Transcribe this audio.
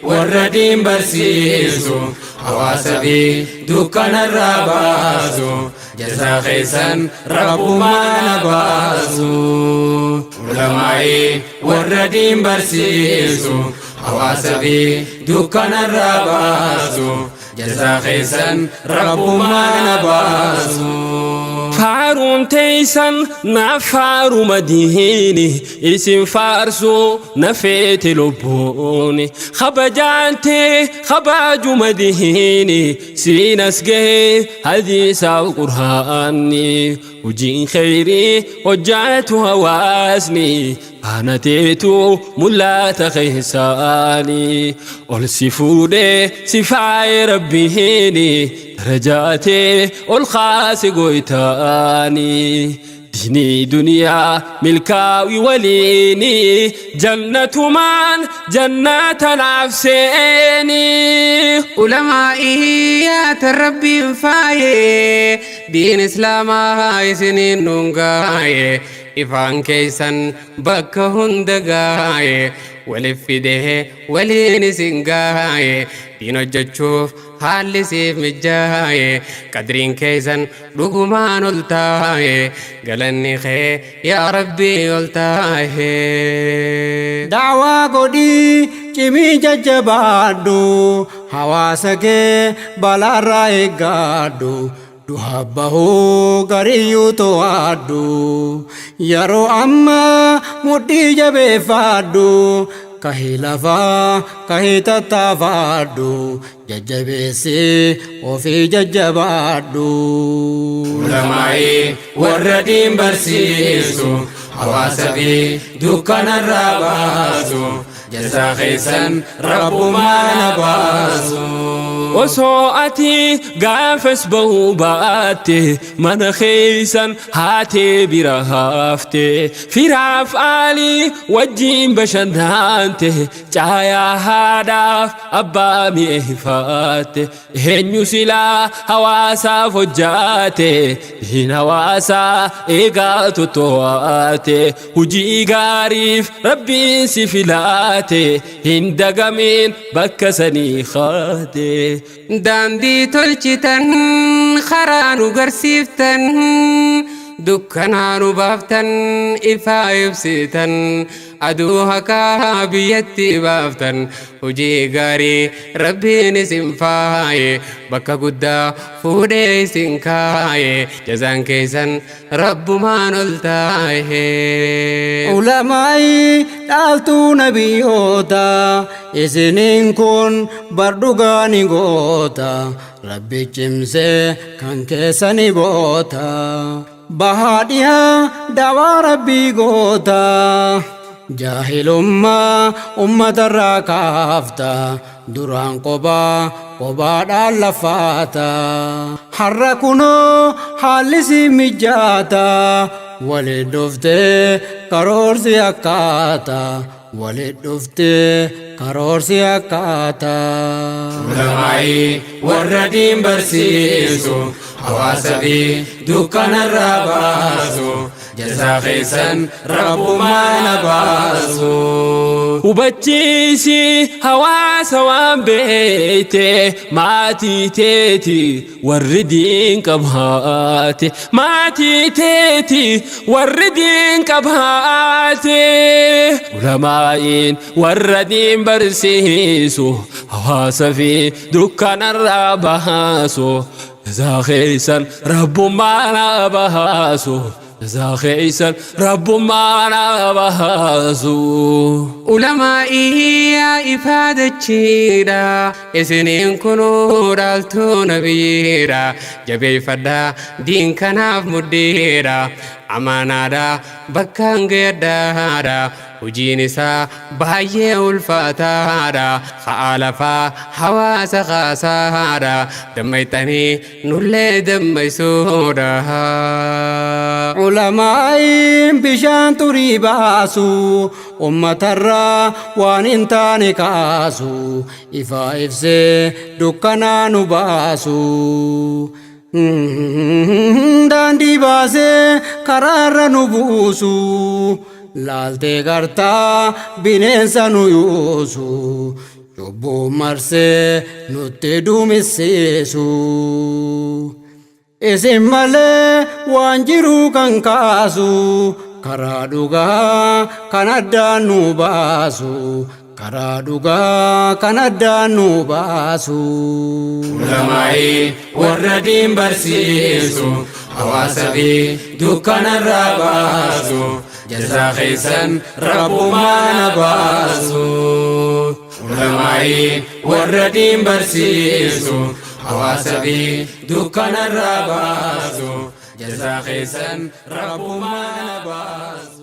Warra diin barsiisu, hawaasa fi dukkanarraa baasu, jazaa keessan Rabbumaan haa baasu. Ulamaa'ii warra diin barsiisu, hawaasa fi dukkanarraa baasu, jazaa keessan Rabbumaan haa baasu. Faaruun teeysan naaf faaruma diini, isin faarsuu na feete lubbuuni. Kabajaan tee kabajuma diini, siin as gahe hadiisaaf qur'aanni. Hojiin kheyrii hojjaatu hawaasni, faana teetu mul'ata keessaani. Ol si fuudhee si faaye Rabbiini, darajaa tee ol kaase goytaani. Diinii duniyaa milkaawi waliini, jannatumaan jannata naaf seeni. Ulamaa'ii yaata Rabbiin faaye, diin Islaamaa isiniin nuun gaaye, ifaan keessan bakka hunda gaaye, walif fidee waliin isin gaaye, diin hojjechuuf haalli siif mijjaaye, qadriin keessan dhugumaan ol taaye, galanni kee yaa Rabbii ol taaye. Da'waa godhii cimii jajjabaadhu, hawaasa kee balaarraa eeggadhu, du'a bahuu gariyyuu to'adhu, yeroo ammaa mudhii jabeeffadhu, kahii lafaa kahii tattaafadhu, jajjabeessi ofii jajjabaadhu. Ulamaa'ii warra diin barsiisu, hawaasa fi dukkanarraa baasu, jazaa keessan Rabbumaan haa baasu. Osoo ati gaafas bahuu baatte, mana keeysan haatee bira hafte, firaaf aalii wajjiin bashannante, caayaa haadhaaf abbaa mi'eeffatte, eenyu silaa hawaasaaf hojjaate, diin hawaasaa eegaa toto'ate, hujii gaariif Rabbiin si filaate, hin dagamiin bakka sanii kaate. Daandii tolchitan, karaa nu garsiiftan, dukkanaa nu baaftan, ifaa ibsitan, aduu haqaa biyyatti baaftan, hojii gaarii Rabbiin isin faaye, bakka guddaa fuudhee isin kaaye, jazaan keessan Rabbumaan ol taahe. Ulamaa'ii dhaaltuu nabiyyoota, isiniin kun bar dhugaa ni goota, Rabbi cimsee kan keessani boota, bahaa dhihaa dawaa Rabbii goota, jaahilummaa ummatarraa kaafta, duraan qobaa qobaadhaan lafaata, har'a kunoo haalli si mijaata, waliin dhuftee karoorsi akkaata, waliin dhuftee karoorsi akkaata. Ulamaa'ii warra diin barsiisu, hawaasa fi dukkanarraa baasu, jazaa keessan Rabbumaan haa baasu. Hubachiisi hawaasa waan beeyte, maatii teeti warri diin qabaate, maatii teeti warri diin qabaate. Ulamaa'iin warra diin barsiisu, hawaasa fi dukkanarraa baasu, jazaa keessan Rabbummaan haa baasu, jazaa keessan Rabbummaan haa baasu. Ulamaa'ii yaa ifaa dachiidha, isiniin kunuu dhaaltuu nabiyyiidha, jabeeffadhaa diin kanaaf mudhiidha, amaanaadha bakkaan gayadhaadha, hojiin isaa baay'ee ulfaataadha, ka'aa lafaa hawaasa kaasaadha, dammayxanii nullee dammaysuudha. Ulamaa'iin bishaan xurii baasu, ummatarraa waan hin taane kaasu, ifaa ibsee dukkanaa nu baasu. Daandii baasee karaarra nu buusu, laaltee gartaa bineensa nu yuusu. Cubbuu marsee nutti duumessiisu. Isin malee waan jiru kan kaasu, karaa dhugaa kan addaan nu baasu, karaa dhugaa kan addaan nu baasu. Ulamaa'ii warra diin barsiisu, hawaasa fi dukkanarraa baasu, jazaa keessan Rabbumaan baasu. Ulamaa'ii warra diin barsiisu, hawaasa fi dukkanarraa baasu, jazaa keessan Rabbumaan baasu.